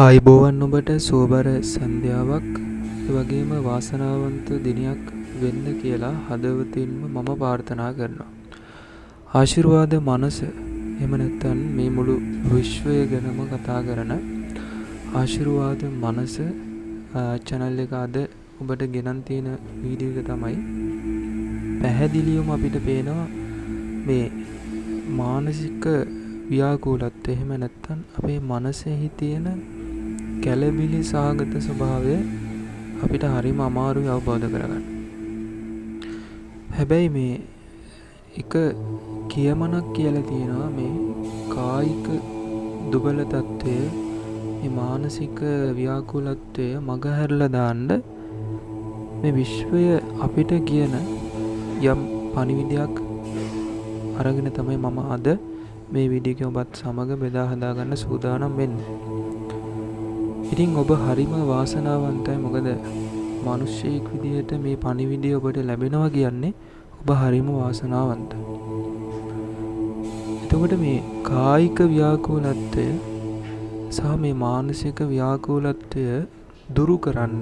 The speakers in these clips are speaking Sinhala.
ආයුබෝවන් ඔබට සුවබර සන්ධ්‍යාවක්, ඒ වගේම වාසනාවන්ත දිනයක් වෙන්න කියලා හදවතින්ම මම ප්‍රාර්ථනා කරනවා. ආශිර්වාද මනස, එහෙම නැත්නම් මේ මුළු විශ්වය ගැනම කතා කරන ආශිර්වාද මනස චැනල් එක අද ඔබට ගෙනන් තියෙන වීඩියෝ එක තමයි පැහැදිලිවම අපිට පේනවා මේ මානසික ව්‍යාකූලත්වය, එහෙම නැත්නම් අපේ මනසෙහි තියෙන කැළඹිලි සහගත ස්වභාවය අපිට හරිම අමාරුයි අවබෝධ කරගන්න. හැබැයි මේ එක කියමනක් කියලා තියෙනවා, මේ කායික දුබල තත්ත්වය, මේ මානසික ව්‍යාකූලත්වය මගහැරලා දාන්න මේ විශ්වය අපිට කියන යම් පණිවිඩයක් අරගෙන තමයි මම අද මේ වීඩියෝ එක ඔබත් සමග බෙදා හදාගන්න සූදානම් වෙන්නේ. ඉතින් ඔබ හරිම වාසනාවන්තයි, මොකද මිනිස්සෙක් විදිහට මේ පණිවිඩය ඔබට ලැබෙනවා කියන්නේ ඔබ හරිම වාසනාවන්තයි. එතකොට මේ කායික ව්‍යාකූලත්වය සහ මේ මානසික ව්‍යාකූලත්වය දුරු කරන්න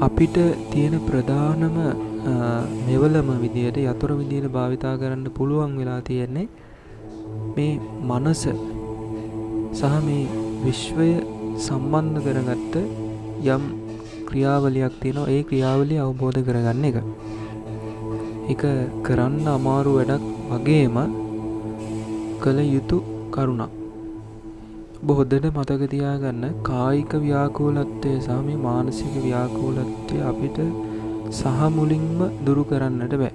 අපිට තියෙන ප්‍රධානම මෙවලම විදියට, යතුරු විදියට භාවිතා කරන්න පුළුවන් වෙලා තියෙන්නේ මේ මනස සහ මේ විශ්වය සම්බන්ධ කරගත්ත යම් ක්‍රියාවලියක් තියෙනවා. ඒ ක්‍රියාවලිය අවබෝධ කරගන්න එක. ඒක කරන්න අමාරු වැඩක් වගේම කළ යුතු කරුණක්. ඔබ හොඳට මතක තියාගන්න, කායික ව්‍යාකූලත්වය සහ මේ මානසික ව්‍යාකූලත්වය අපිට සහ මුලින්ම දුරු කරන්නට බෑ.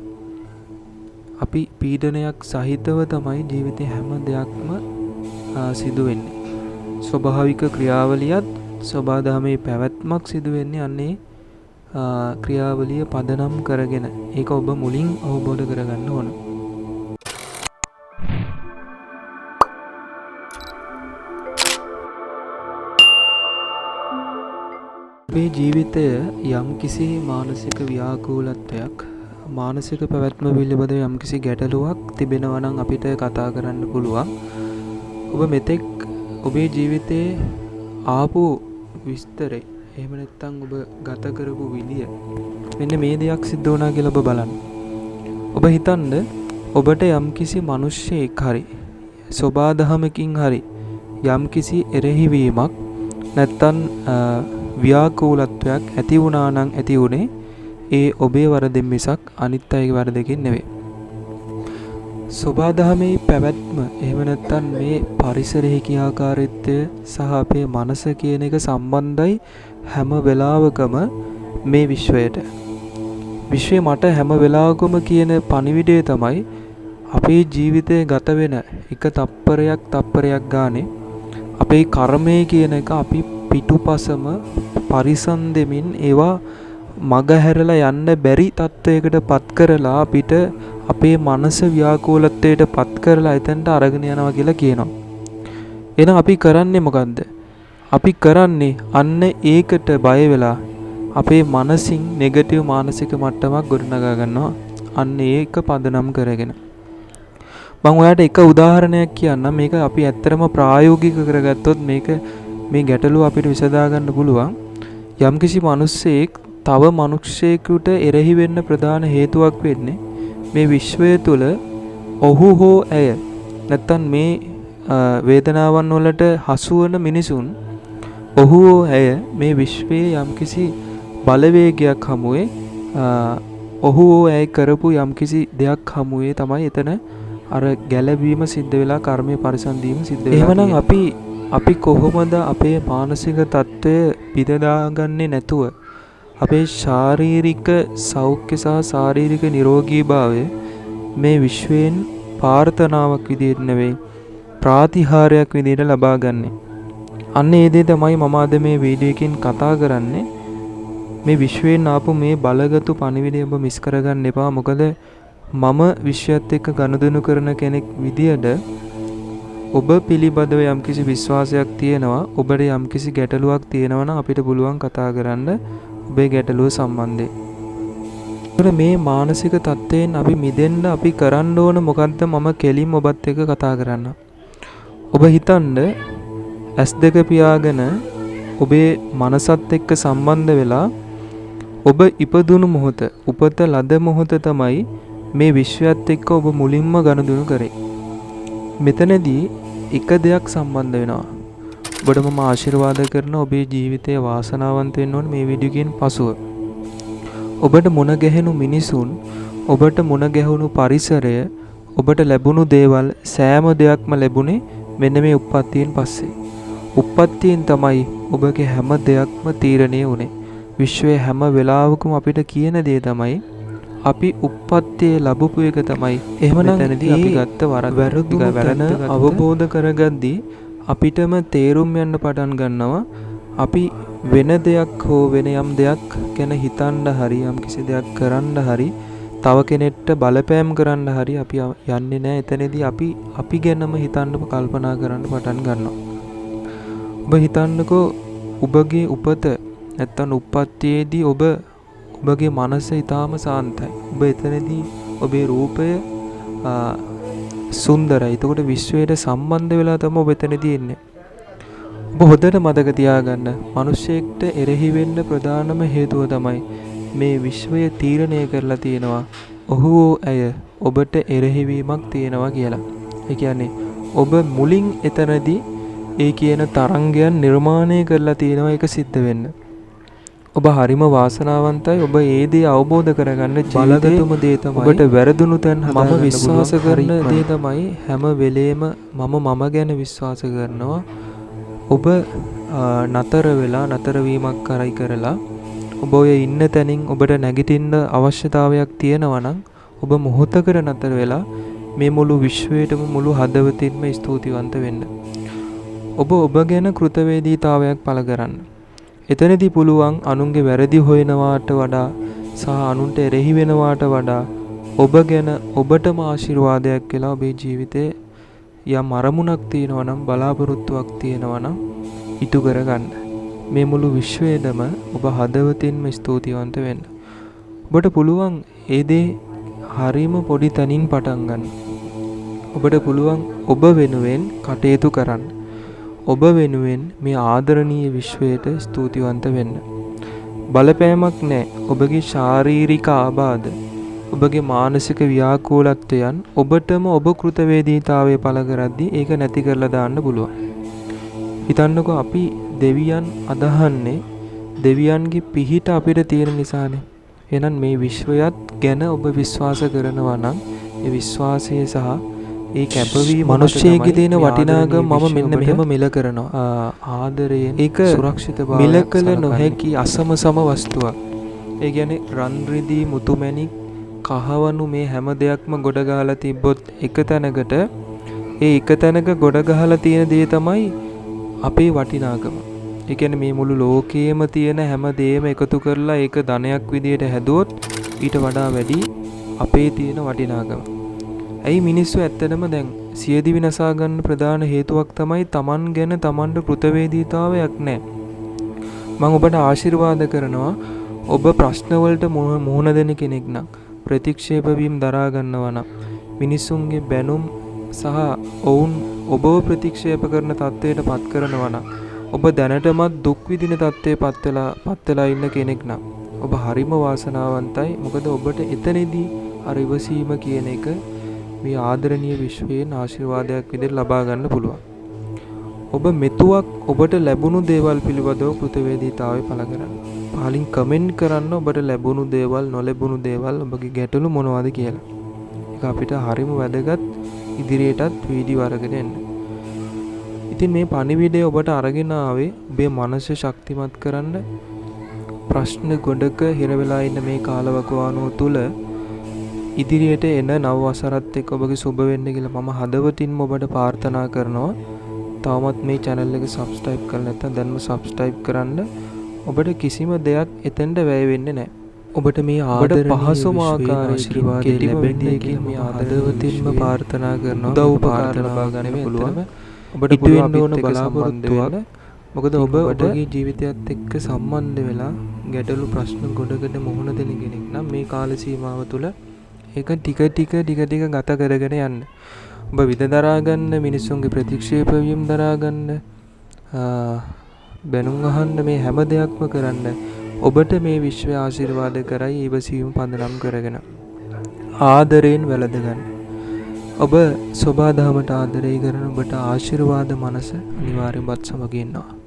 අපි පීඩනයක් සහිතව තමයි ජීවිතේ හැම දෙයක්ම සිදු වෙන්නේ. ස්වභාවික ක්‍රියාවලියත් ස්වභාදහමේ පැවැත්මක් සිදු වෙන්නේ අන්නේ ක්‍රියාවලිය පදනම් කරගෙන. ඒක ඔබ මුලින් අවබෝධ කරගන්න ඕන. අපේ ජීවිතය යම්කිසි මානසික ව්‍යාකූලත්වයක්, මානසික පැවැත්ම පිළිබඳව යම්කිසි ගැටලුවක් තිබෙනවා නම් අපිට කතා කරන්න පුළුවන්. ඔබ මෙතෙක් ඔබේ ජීවිතයේ ආපු විස්තරේ, එහෙම නැත්නම් ඔබ ගත කරපු විදිය, මෙන්න මේ දෙයක් සිද්ධ වුණා කියලා ඔබ බලන්න. ඔබ හිතන්න, ඔබට යම්කිසි මිනිස්සෙක් හරි සෝබාදහමකින් හරි යම්කිසි එරෙහිවීමක් නැත්නම් ව්‍යාකූලත්වයක් ඇති වුණා නම් ඇති වුණේ ඒ ඔබේ වරදෙන් මිසක් අනිත් අයගේ වරදකින් නෙවෙයි. සෝබාදහමේ පැවැත්ම, එහෙම නැත්නම් මේ පරිසරයේ ක්‍රියාකාරීත්වය සහ අපේ මනස කියන එක සම්බන්ධයි හැම වෙලාවකම මේ විශ්වයට. විශ්වය මට හැම වෙලාවකම කියන පණිවිඩය තමයි අපේ ජීවිතය ගත වෙන එක තප්පරයක් තප්පරයක් ගානේ අපේ කර්මය කියන එක අපි පිටුපසම පරිසම් දෙමින් ඒවා මගහැරලා යන්න බැරි තත්වයකට පත් කරලා අපිට අපේ මනස ව්‍යාකූලත්වයට පත් කරලා එතනට අරගෙන යනවා කියලා කියනවා. එහෙනම් අපි කරන්නේ මොකද්ද? අපි කරන්නේ අන්න ඒකට බය වෙලා අපේ මනසින් නෙගටිව් මානසික මට්ටමක් ගොඩනගා ගන්නවා. අන්න ඒක පදනම් කරගෙන. මං ඔයාලට එක උදාහරණයක් කියන්නම්. මේක අපි ඇත්තටම ප්‍රායෝගික කරගත්තොත් මේ ගැටලුව අපිට විසඳා ගන්න පුළුවන්. යම්කිසි මිනිස්සෙක් තව මිනිස්සෙකුට එරෙහි වෙන්න ප්‍රධාන හේතුවක් වෙන්නේ මේ විශ්වය තුළ ඔහු හෝ ඇය නැත්තම් මේ වේදනාවන් වලට හසු වන මිනිසුන් ඔහු හෝ ඇය මේ විශ්වයේ යම්කිසි බලවේගයක් හමුවේ, ඔහු හෝ ඇය කරපු යම්කිසි දෙයක් හමුවේ තමයි එතන අර ගැලවීම සිද්ධ වෙලා කර්මය පරිසම් දීම සිද්ධ වෙලා එහෙමනම් තියෙන්නේ. අපි කොහොමද අපේ මානසික තත්ත්වය බිඳ දාගන්නේ නැතුව අපේ ශාරීරික සෞඛ්‍ය සහ ශාරීරික නිරෝගීභාවය මේ විශ්වයෙන් ප්‍රාර්ථනාවක් විදිහට නෙවෙයි ප්‍රාතිහාර්යයක් විදිහට ලබා ගන්නෙ. අන්න ඒ දේ තමයි මම අද මේ වීඩියෝ එකෙන් කතා කරන්නේ. මේ විශ්වයෙන් ආපු මේ බලගතු පණිවිඩය ඔබ මිස් කරගන්න එපා. මොකද මම විශ්වයත් එක්ක ගනුදෙනු කරන කෙනෙක් විදියට ඔබ පිළිබඳව යම්කිසි විශ්වාසයක් තියෙනවා, ඔබට යම්කිසි ගැටලුවක් තියෙනවා නම් අපිට පුළුවන් කතා කරන්න ඔබේ ගැටලුව සම්බන්ධයෙන්. ඒතර මේ මානසික තත්ත්වයෙන් අපි මිදෙන්න අපි කරන්න ඕන මොකද්ද මම කෙලින්ම ඔබත් එක්ක කතා කරන්න. ඔබ හිතන්න ඇස් දෙක පියාගෙන ඔබේ මනසත් එක්ක සම්බන්ධ වෙලා ඔබ ඉපදුණු මොහොත, උපත ලද මොහොත තමයි මේ විශ්වයත් එක්ක ඔබ මුලින්ම ගනුදෙනු කරේ. මෙතනදී එක දෙයක් සම්බන්ධ වෙනවා. ඔබට මම ආශිර්වාද කරන ඔබේ ජීවිතය වාසනාවන්ත වෙන්න ඕනේ මේ වීඩියෝ එකෙන් පසුව. ඔබට මුණ ගැහෙනු මිනිසුන්, ඔබට මුණ ගැහුණු පරිසරය, ඔබට ලැබුණු දේවල් සෑම දෙයක්ම ලැබුණේ මෙන්න මේ උප්පත්තියෙන් පස්සේ. උප්පත්තියෙන් තමයි ඔබගේ හැම දෙයක්ම තීරණය වුණේ. විශ්වයේ හැම වෙලාවකම අපිට කියන දේ තමයි අපි උප්පත්තියේ ලැබපු එක තමයි. එහෙමනම් මෙතනදී අපි ගත්ත වැරදුණු තැන අවබෝධ කරගද්දී අපිටම තේරුම් යන්න පටන් ගන්නවා අපි වෙන දෙයක් හෝ වෙන යම් දෙයක් ගැන හිතන්න හරි යම් කිසි දෙයක් කරන්න හරි තව කෙනෙක්ට බලපෑම් කරන්න හරි අපි යන්නේ නෑ. එතනදී අපි ගැනම හිතන්න කල්පනා කරන්න පටන් ගන්නවා. ඔබ හිතන්නකෝ ඔබගේ උපත නැත්තම් උප්පත්තියේදී ඔබගේ මනස ඊටාම සාන්තයි. ඔබ එතනදී ඔබේ රූපය සුන්දරයි. එතකොට විශ්වයට සම්බන්ධ වෙලා තමයි ඔබ එතනදී ඉන්නේ. ඔබ හොඳට මතක තියාගන්න, මිනිස්සෙක්ට එරෙහි වෙන්න ප්‍රධානම හේතුව තමයි මේ විශ්වය තීරණය කරලා තියෙනවා ඔහු හෝ ඇය ඔබට එරෙහි වීමක් තියෙනවා කියලා. ඒ කියන්නේ ඔබ මුලින් එතනදී ඒ කියන තරංගයන් නිර්මාණය කරලා තියෙනවා ඒක සිද්ධ වෙන්න. ඔබ හරිම වාසනාවන්තයි. ඔබ ඒ දේ අවබෝධ කරගන්න බලගතුම දේ තමයි ඔබට වැරදුණු තැන් මම හදාගන්න විශ්වාස පුළුවන්. කරන හරි දේ ඉක්මනට. තමයි හැම වෙලේම මම ගැන විශ්වාස කරනවා. ඔබ නතර වෙලා නතර වීමක් කරයි කරලා ඔබ ඔය ඉන්න තැනින් ඔබට නැගිටින්න අවශ්‍යතාවයක් තියෙනවා නම් ඔබ මොහොතකට නතර වෙලා මේ මුළු විශ්වයටම මුළු හදවතින්ම ස්තුතිවන්ත වෙන්න. ඔබ ඔබ ගැන කෘතවේදීතාවයක් පළ කරන්න. එතනදී පුළුවන් අනුන්ගේ වැරදි හොයනවාට වඩා සහ අනුන්ට එරෙහි වෙනවාට වඩා ඔබ ගැන ඔබටම ආශිර්වාදයක් වෙලා ඔබේ ජීවිතේ යම් අරමුණක් තියෙනවා නම් බලාපොරොත්තුවක් තියෙනවා නම් ඉටු කරගන්න. මේ මුළු විශ්වයේදම ඔබ හදවතින්ම ස්තුතිවන්ත වෙන්න. ඔබට පුළුවන් ඒ දේ හරිම පොඩි තැනින් පටන් ගන්න. ඔබට පුළුවන් ඔබ වෙනුවෙන් කටයුතු කරන්න. ඔබ වෙනුවෙන් මේ ආදරණීය විශ්වයට ස්තුතිවන්ත වෙන්න. බලපෑමක් නෑ. ඔබගේ ශාරීරික ආබාධ, ඔබගේ මානසික ව්‍යාකූලත්වයන් ඔබටම ඔබ කෘතවේදීතාවය පළ කරද්දී ඒක නැති කරලා දාන්න පුළුවන්. හිතන්නකෝ අපි දෙවියන් අදහන්නේ දෙවියන්ගේ පිහිට අපිට තියෙන නිසානේ. එහෙනම් මේ විශ්වයත් ගැන ඔබ විශ්වාස කරනවා නම් ඒ විශ්වාසය සහ ඒ කැපවීම මත මනුෂ්‍යයෙක්ගේ තමයි තියෙන මේ වටිනාකම ආදරණීය මම විශ්වය මෙන්න ඔබට මෙහෙම මිල කරනවා. ආදරයෙන් ඒක සුරක්ෂිතභාවයක් මිල කළ සලකන්නේ. නොහැකි අසම සම වස්තුවක්. ඒ කියන්නේ රන් රිදී මුතුමැණික් කහවණු මේ හැම දෙයක්ම ගොඩ ගහලා තිබ්බොත් එක තැනකට ඒ එක තැනක ගොඩ ගහලා තියෙන දේ තමයි අපේ වටිනාකම. ඒ කියන්නේ මේ මුළු ලෝකයේම තියෙන හැම දේම එකතු කරලා ඒක ධනයක් විදියට හැදුවොත් ඊට වඩා වැඩි අපේ තියෙන වටිනාකම. ඇයි මිනිස්සු ඇත්තටම දැන් සියදිවි නසා ගන්න ප්‍රධාන හේතුවක් තමයි Taman ගැන Tamanට කෘතවේදීතාවයක් නෑ. මං ඔබට ආශිර්වාද කරනවා ඔබ ප්‍රශ්න වලට මුහුණ දෙන කෙනෙක් නම්, ප්‍රතික්ෂේප වීම දරා ගන්නවා නම්, මිනිස්සුන්ගේ බැනුම් සහ ඔවුන් ඔබව ප්‍රතික්ෂේප කරන තත්ත්වයට පත් කරනවා නම්, ඔබ දැනටමත් දුක් විඳින තත්ත්වයට පත් වෙලා ඉන්න කෙනෙක් නම් ඔබ හරිම වාසනාවන්තයි. මොකද ඔබට එතනදී අර ඉවසීම කියන එක මේ ආදරණීය විශ්වයෙන් ආශිර්වාදයක් විදිහට ලබා ගන්න පුළුවන්. ඔබ මෙතුවක් ඔබට ලැබුණු දේවල් පිළිබඳව කෘතවේදීතාවය පළ කරන්න. පහලින් කමෙන්ට් කරන්න ඔබට ලැබුණු දේවල්, නොලැබුණු දේවල්, ඔබගේ ගැටලු මොනවද කියලා. ඒක අපිට හරිම වැදගත් ඉදිරියටත් වීඩියෝ අරගෙන එන්න. ඉතින් මේ පණිවිඩය ඔබට අරගෙන ආවේ ඔබේ මනස ශක්තිමත් කරන්න, ප්‍රශ්න ගොඩක හිර වෙලා ඉන්න මේ කාලවකවානුව තුල ඉදිරියට එන නව වසරත් එක්ක ඔබගේ සුබ වෙන්න කියලා මම හදවතින්ම ඔබට ප්‍රාර්ථනා කරනවා. තවමත් මේ channel එක subscribe කරලා නැත්නම් දැන්ම subscribe කරන්න. ඔබට කිසිම දෙයක් එතෙන්ට වැය වෙන්නේ නැහැ. ඔබට මේ ඔබට ආදරණීය පහසුම විශ්වයේ ආකාරයකින් ආශිර්වාදය කෙටිම ලැබෙන්න විදියකින් කියලා මේ මම හදවතින්ම හදවතින්ම ප්‍රාර්ථනා කරනවා. උදව් මේ උපකාර ප්‍රාර්ථනාව ලබා ගන්න නෙමෙයි, පුළුවන්. ඇත්තටම. ඔබට ඉටු පුළුවන් වෙන්න ඕන අපිත් එක්ක සම්බන්ධ බලාපොරොත්තුවක්. වෙන්න. මොකද ඉතින් ඔබ ඔබට ඔබගේ ජීවිතයත් එක්ක සම්බන්ධ වෙලා ගැටලු ප්‍රශ්න ගොඩකට මුහුණ දෙන කෙනෙක් නම් මේ කාල සීමාව තුළ ඒක ටික ටික ටික ටික ගත කරගෙන යන්න. ඔබ විඳ දරා ගන්න, මිනිස්සුන්ගේ ප්‍රතික්ෂේප වීම දරා ගන්න, බැනුම් අහන්න, මේ හැම දෙයක්ම කරන්න. ඔබට මේ විශ්වය ආශිර්වාද කරයි ඉවසීම පදනම් කරගෙන. ආදරයෙන් වැළඳ ගන්න. ඔබ සොබා දහමට ආදරය කරන ඔබට ආශිර්වාද මනස අනිවාර්යයෙන් ඔබත් සමග ඉන්නවා.